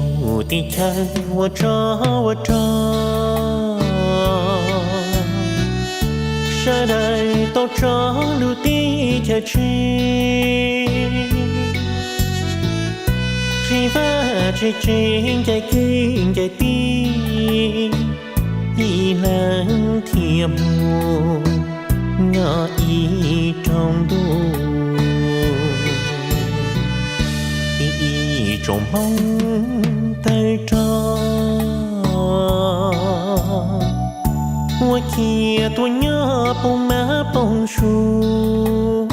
Mus teb chaws ua tsov ua rog, sawv daws tau tso lus teb chaws tseg. Tsis vaj tsis tsev ncaim kwv ncaim tij, ib leeg thiaj mus nyob ib rooj ntuj. Ib tsoom Hmoob tawg rog, ua ciav tuaj nyob poob mab poob suav,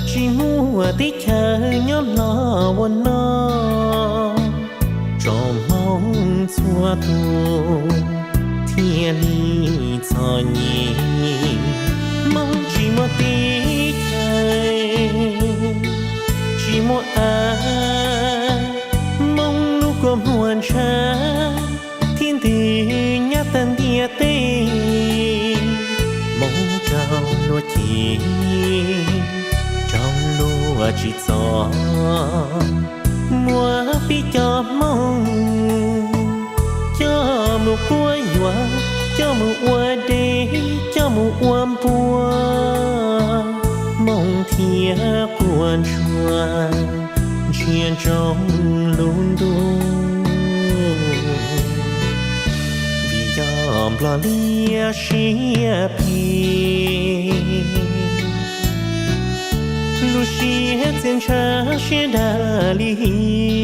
tsis muaj teb chaws nyob hlo ua noj. Tsoom Hmoob txhua tus thiaj li txom nyem. Hmoob tsis muaj teb chaws, tsis muaj av, Hmoob lub kua muag ntshav thiab ntws nyab tag ntiaj teb. Hmoob raug luag cem, raug luag tsim txom, muab peb cov Hmoob coj mus quab yuam, coj mus ua dej, coj mus ua npua, Hmoob thiaj quaj ntsuag ntsia ntsoov lub ntuj. Vim yog Nplog liab siab phem, lub siab txias ntshav siab dag li hiam,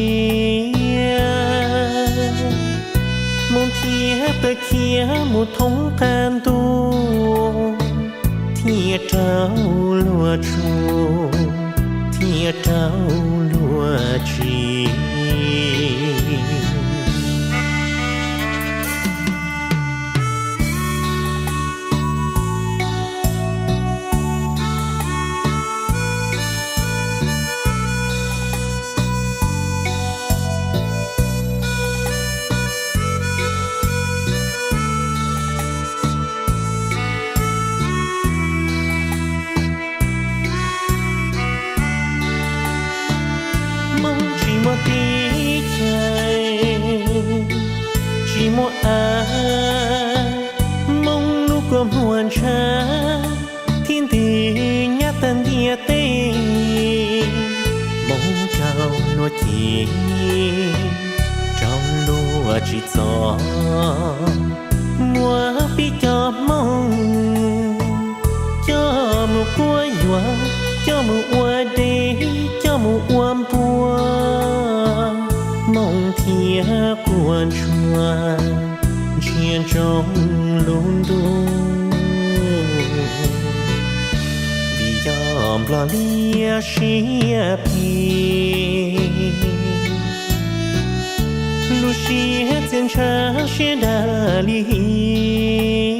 Hmoob thiaj tawm khiav mus thoob qab ntuj, thiaj raug luag tshum, thiaj raug luag tsim. Hmoob tsis muaj teb chaws, tsis muaj av, Hmoob lub kua muag ntshav thiab ntws nyab tag ntiaj teb. Hmoob raug luag cem, raug luag tsim txom, muab peb cov Hmoob coj mus quab yuam, coj mus ua dej, coj mus ua npua, Hmoob thiaj quaj ntsuag ntsia ntsoov lub ntuj. Vim yog Nplog liab siab phem, lub siab txias ntshav siab dag li hiam,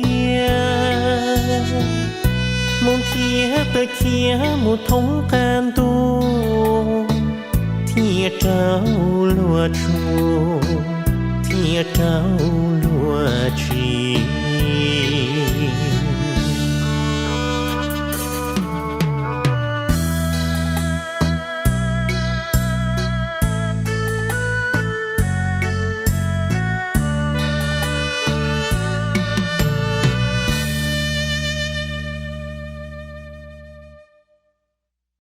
Hmoob thiaj tawm khiav mus thoob qab ntuj, thiaj raug luag tshum, thiaj raug luag tsim.